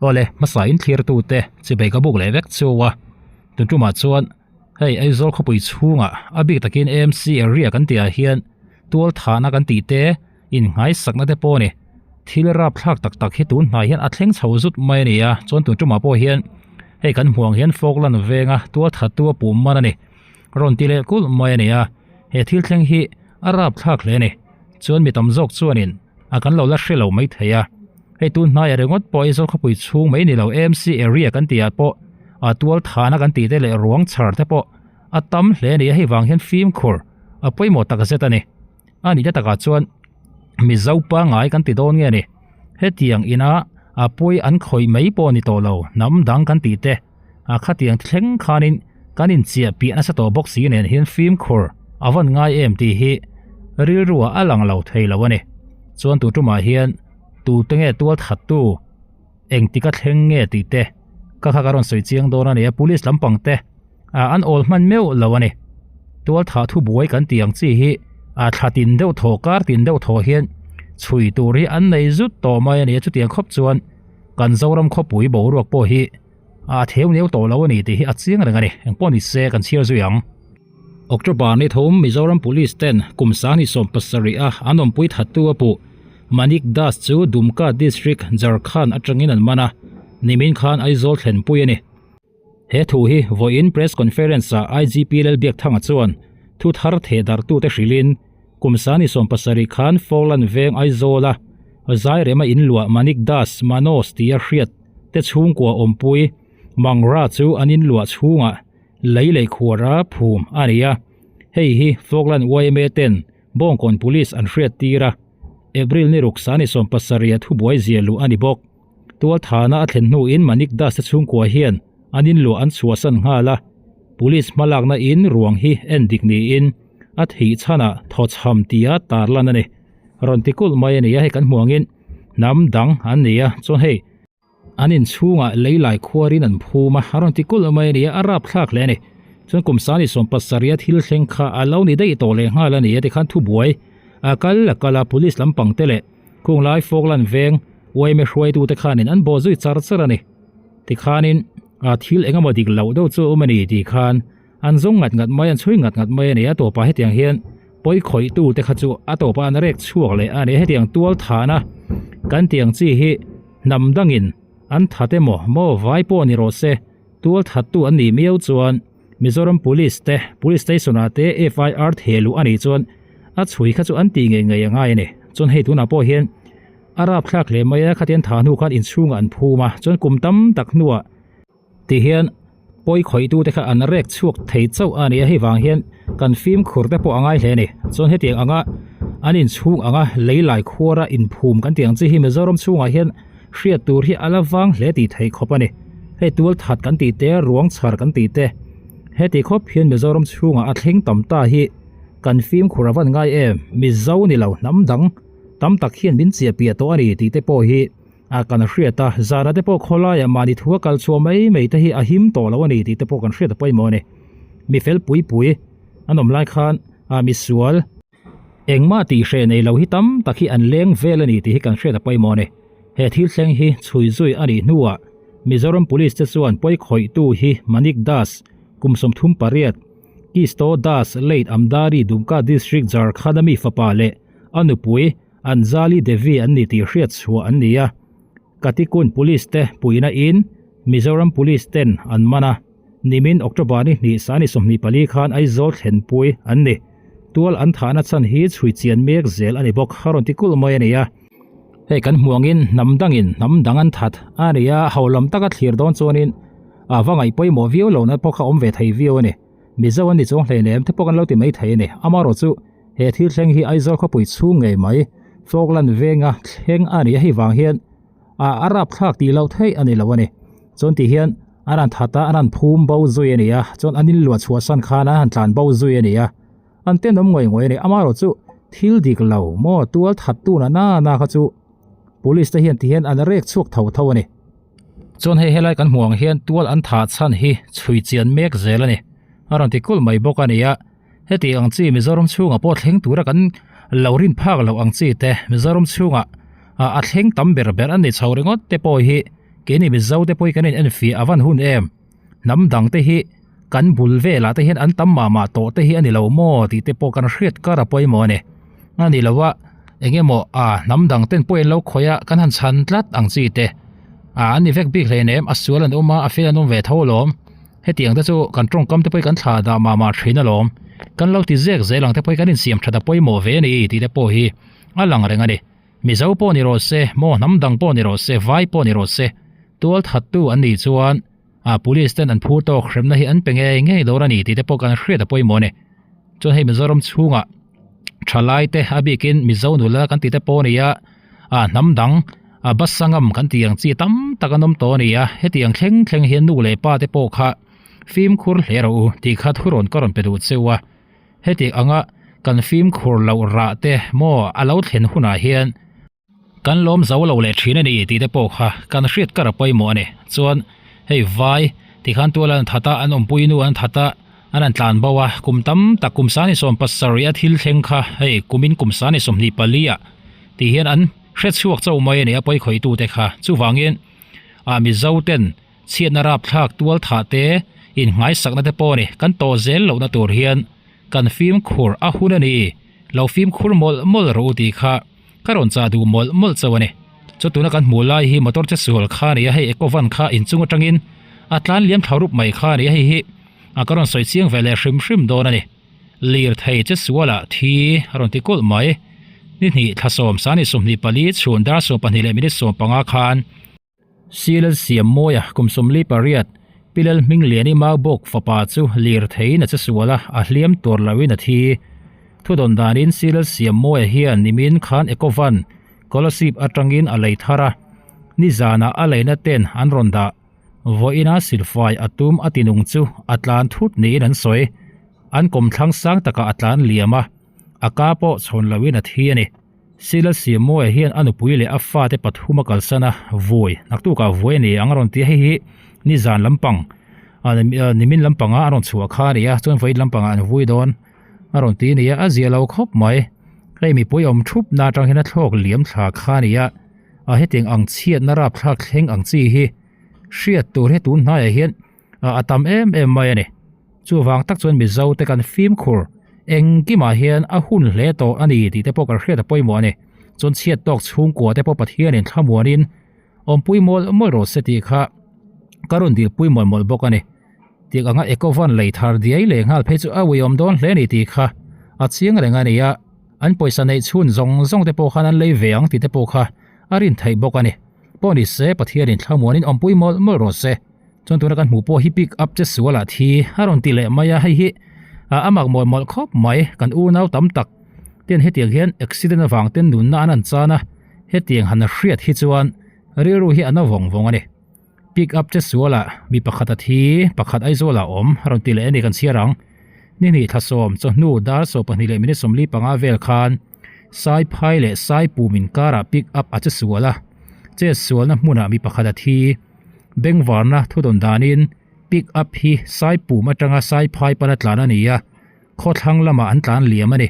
Awle, hmasa in thlir tute chibei ka buk leh vek chu a, tun tumah chuan hei Aizawl khawpui chhungah a bik takin AMC area kan tih ah hian tual thahna kan tih te innghai sakna te pawh a ni. Thil rapthlak tak tak hi tun hnai hian a thleng chho zut mai a ni a, chuan tun tumah pawh hian hei kan hmuh ang hian Falkland venga tual thattu a pum man a ni. Rawn ti leh kulh mai a ni a, he thil thleng hi a rapthlak hle a ni. Chuan mi tam zawk chuanin a kan lo la hre lo mai thei a, hei tun hnaiah ringawt pawh Aizawl khawpui chhung mai ni lo AMC area kan tih ah pawh a tual thana kan tih te leh ruang chhar te pawh a tam hle a ni a, hei vang hian fimkhur a pawimawh tak zet a ni. A nihna takah chuan Mizo pangngai kan ti dawn nge ni, hetiang ina a pawi an khawih mai pawh a ni tawh lo, hnam dang kan tih te a khatiang thleng khanin kan inchiah piah nasa tawh bawk si nen hian fimkhur a van ngai em tih hi rilruah a lang lo thei lo a ni. Chuan tun tumah hian tute nge tual thattu engtika thleng nge tih te ka kha ka rawn sawi chiang dawn a ni a, police lampang te an awl hman meuh lo a ni. Tual thah thu buai kan tih ang chi hi a thla tin deuh thaw kar tin deuh thaw hian chhui tur hi an nei zut tawh mai a ni a, chutiang khawp chuan kan Zoram khawpui boruak pawh hi a theu neu tawh lo a ni tih hi a chiang reng a ni. Engpawh ni se kan chhiar zui ang. October ni thum Mizoram Police ten kum 27 a an awmpui thattu a puh Manik Das chu Dumka District, Jharkhand atangin an man a, nimin khan Aizawl thlenpui a ni. He thu hi vawiin press conference ah IGP Lalbiakthanga chuan thu thar theh darhtute hrilhin kum 27 khan Falkland veng Aizawla Zairema inluah Manik Das Manoj tia hriat te chhungkua awmpui Mangra chu an inluah chhungah lei leh khuara phum a ni a. Hei hi Falkland yma ten Bawngkawn Police an hriat tir a, April ni ruk 27 a thubuai zia luh a ni bawk. Tual thana a thlen hnuin Manik Das te chhungkua hian an inluah an chhuahsan nghal a, Police hmalakna in ruang hi en dik niin a thih chhanah thawchham tia tarlan a ni. Rawn ti kulh mai a ni a, hei kan hmu angin hnam dang an ni a, chuan hei an inchhungah leilai khuarin an phum a, a rawn ti kulh mai a ni a, a rapthlak hle a ni. Chuan kum 27 a thil thleng kha a lo ni daih tawh leh nghal a ni a, tikhan thubuai a kal a kal a, Police lampang te leh Khunglai Falkland veng yma hruaitute khanin an bawh zui char char a ni. Tikhanin a thil eng emaw dik loh deuh chu a awm a ni tih khan an zawng ngat ngat mai, an chhui ngat ngat mai a ni. A tawpah hetiang hian pawi khawihtute kha chu a tawpah an rek chhuak leh a ni. Hetiang tual thahna kan tih ang chi hi hnam dangin an that emaw maw vai pawh ni rawh se, tual thattu an nih miau chuan Mizoram Police te Police Station ah te FIR theh luh a nih chuan a chhui kha chu an tih ngei ngei a ngai a ni. Chuan hei tunah pawh hian a rapthlak hle mai a, khatiang thah hnu khan inchhungah an phum a, chuan kum tam tak hnuah ti hian pawi khawihtute kha an rek chhuak thei chauh a ni a, hei vang hian kan fimkhur te pawh a ngai hle a ni. Chuan hetiang anga an inchhung anga lei lai khuara inphum kan tih ang chi hi Mizoram chhungah hian hriat tur hi a la vang hle tih theih khawp a ni. Hei tual that kan tih te, ruang chhar kan tih te, heti khawp hian Mizoram chhungah a thleng tam ta hi kan fimkhur a van ngai em? Mizo ni lo hnam dang tam tak hian min chiah piah tawh a ni tih te pawh hi a kan hriat a, zana te pawh khawlaiah mahni thu a kal chhuah mai mai te hi a him tawh lo a ni tih te pawh kan hriat a pawimawh a ni. Mi fel pui pui an awm lai khan a misual Engmah tih hreh nei lo hi tam tak hi an leng vel a ni tih hi kan hriat a pawimawh a ni. He thil thleng hi chhui zui a nih hnuah Mizoram Police te chuan pawi khawihtu hi Manik Das, kum 38, Kisto Das, late Amdari, Dumka District, Jharkhand a mi fapa leh a nupui Anjali Devi an ni tih hriat chhuah an ni a. Katikun Police te puihna in Mizoram Police ten an man a. Nimin October ni hnih sani 24 khan Aizawl thlenpui an ni. Tual an thahna chhan hi chhui chian mek zel a ni bawk. A rawn ti kulh mai a ni a. Hei kan hmu angin hnam dangin hnam dang an that a ni a, ho lam taka thlir dawn chuanin a va ngaih pawimawh viau lohna pawh kha awm ve thei viau a ni. Mizo an ni chuang hleinem te pawh kan lo ti mai thei a ni. Amaherawh chu he thil thleng hi Aizawl khawpui chhung ngei mai Falkland venga thleng a ni a, hei vang hian a a rapthlak tih loh theih a ni lo a ni. Chuan ti hian an han that a, an han phum bo zui a ni a, chuan an inluah chhuahsan khan an han tlan bo zui a ni a, an tenawm ngawih ngawih a ni. Amaherawh chu thil dik lo maw tual that tuna na na kha chu police te hian ti hian an rek chhuak tho tho a ni. Chuan hei helai kan hmuh ang hian tual an thah chhan hi chhui chian mek zel a ni. A rawn ti kulh mai bawk a ni a, heti ang chi Mizoram chhungah pawh thleng tura kan lo rin phak loh ang chi te Mizoram chhungah a thleng tam ber ber a ni chho ringawt te pawh hi. Keini Mizo te pawh hi kan in enfiah a van hun em? Hnam dang te hi kan bul velah te hian an tam mah mah tawh te hi a ni lo maw tih te pawh kan hriat kar a pawimawh a ni. A ni lo a, eng emaw a hnam dang ten pawh an lo khawih a, kan han chhan tlat ang chi te. A an ni vek bik hle nem, a sual an awm a, a fel an awm ve tho alawm. Hetiang te chu kan tawngkam te pawh hi kan thla dah mah mah thin alawm. Kan lo ti zek zel ang te pawh hi kan insiam that a pawimawh ve a ni tih te pawh hi a lang reng a ni. Mizo pawh ni rawh se, maw hnam dang pawh ni rawh se, vai pawh ni rawh se, tual thattu an nih chuan a police ten an phur tawk hremna hi an pe ngei ngei dawn a ni tih te pawh kan hriat a pawimawh a ni. Chuan hei Mizoram chhungah thalai te a bikin Mizo nula kan tih te pawh a ni a, a hnam dang a Basangam kan tih ang chi tam tak an awm tawh a ni a, hetiang thleng thleng hian nu leh pa te pawh kha fimkhur hle rawh u tih kha thurawn ka rawn pe duh cheu a. Heti anga kan fimkhur loh rah te maw a lo thlen hunah hian kan lawm zo lo leh thin a ni tih te pawh kha kan hriat kar a pawimawh a ni. Chuan hei vai tikhan tual an that a, an awmpui nu an that a, an han tlan bo a, kum tam tak kum sani sawm pasarih a thil thleng kha hei kumin kum sani 24 ah tih hian an hre chhuak chauh mai a ni a pawikhawitute kha. Chuvangin ah Mizo ten Chhiatna rapthlak tual thah te, innghaisakna te pawh a ni. Kan tawh zel lohna tur hian kan fimkhur a hun a ni. Lo fimkhur mawlh mawlh rawh u tih kha ka rawn chah duh mawlh mawlh chauh a ni. Chu tuna kan hmuh lai hi motor che sual kha a ni a, hei eco van kha inchung atangin a tlan liam thla rup mai kha a ni a, hei hi a ka rawn sawi chiang ve leh hrim hrim dawn a ni. Lirthei che sualah thi a rawn ti kulh mai. Ni hnih thla sawm sani 24 chhun dar 12 leh minute 15 khan, Silal siam mawia kum 48, Pilal Hmingliani Maubawk fapa chu lirtheiin a che sual a, a hliam tur loin a thi. Thudawn danin Silal siam mawia hian nimin khan Ecovan Kolasib atangin a lei thar a, nizanah a leina ten an rawn dah. Vawiina silfai a tum a tinung chu a tlan thut niin an sawi. An kawmthlang sang takah a tlan liam a, a ka pawh chhawn loin a thi a ni. Sila Siamawia hian a nupui leh a fate pathum a kalsan a, Vui, naktukah vui a ni ang a rawn ti a, hei hi nizan lampang, nimin lampanga a rawn chhuah kha a ni a, chuan vawiin lampangah an vui dawn a rawn ti a ni a, a zia lo khawp mai. Hei mipui awm thup na atang hian a thlawk liam thla kha a ni a, a hetiang ang chhiatna rapthlak thleng ang chi hi hriat tur hi tun hnaiah hian a tam em em mai a ni. Chuvang tak chuan Mizo te kan fimkhur engkimah hian a hun hle tawh a ni tih te pawh kan hriat a pawimawh a ni. Chuan chhiat tawk chhungkua te pawh Pathianin thlamuanin awmpui mawlh mawlh rawh se tih kha ka rawn dilpui mawlh mawlh bawk a ni. Tik anga Ecovan lei thar diai leh nghal phei chu a uiawm dawn hle a ni tih kha a chiang reng a ni a, an pawisa neih chhun zawng zawng te pawh khan an lei ve ang tih te pawh kha a rin theih bawk a ni. Pawh ni se Pathianin thlamuanin awmpui mawlh mawlh rawh se. Chuan tuna kan hmuh pawh hi pick up che sualah thi a rawn ti leh mai a, hei hi a mak mawlh mawlh khawp mai. Kan unau tam tak ten hetiang hian accident avang ten nunna an han chan a, hetiang han hriat hi chuan rilru hi a na vawng vawng a ni. Pick up che sualah mi pakhat a thi, pakhat Aizawlah a awm a rawn ti leh a ni kan chhiar ang. Ni hnih thla sawm chawhnu dar 12 leh minute 45 vel khan Saiphai leh Saipum inkarah pick up a che sual a, chet sualna hmunah mi pakhat a thi. Bengvarna thudawn danin pick up hi Saipum atanga Saiphai pana tlan a ni a, khawthlang lamah an tlan liam a ni.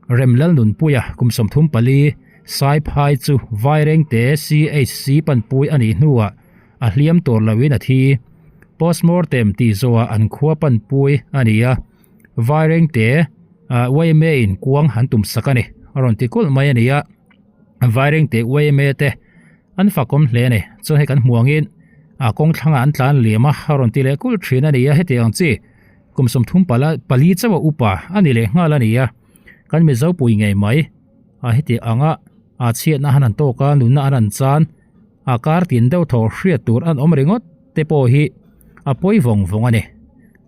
Remlal Nunpuia kum 34 Saiphai chu Vairengte CHC panpui a nih hnuah a hliam tur loin a thi. Postmortem tih zawhah an khua panpui a ni a, Vairengte YMA in kuang an tum sak a ni. A rawn ti kulh mai a ni a, Vairengte YMA te An fakawm hle a ni. Chuan hei kan hmu angin a kawng thlangah an tlan liam a, a rawn ti leh kulh thin a ni a, heti ang chi kum sawmthum pala pali chauh a upa a ni leh nghal a ni a, kan Mizo pui ngei mai a heti anga a chhiatna han han tawk a, nunna an han chan a kar tin deuh thaw hriat tur an awm ringawt te pawh hi a pawi vawng vawng a ni.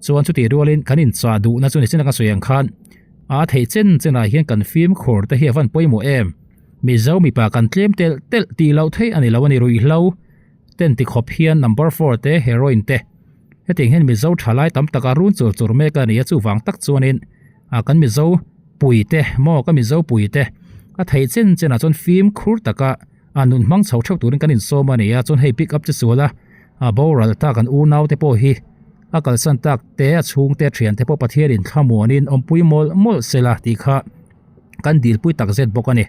Chuan chutih rualin kan inchah duhna chu nichin a kan sawi ang khan a theih chen chenah hian kan fimkhur te hi a van pawimawh em. Mizo mipa kan tlem telh telh tih loh theih a ni lo a ni ruihhlo ten ti khawp hian number four te heroin te hetiang hian Mizo thalai tam tak a run chur chur mek a ni a chuvang tak chuanin ah kan Mizo pui te maw ka Mizo pui te a theih chen chenah chuan fimkhur taka a nun hmang chho theuh turin kan insawm a ni a chuan hei pick up che sual a a boral ta kan unau te pawh hi a kalsan tak te a chhungte thian te pawh Pathianin thlamuanin awmpui mawlh mawlh sela tih kha kan dilpui tak zet bawk a ni.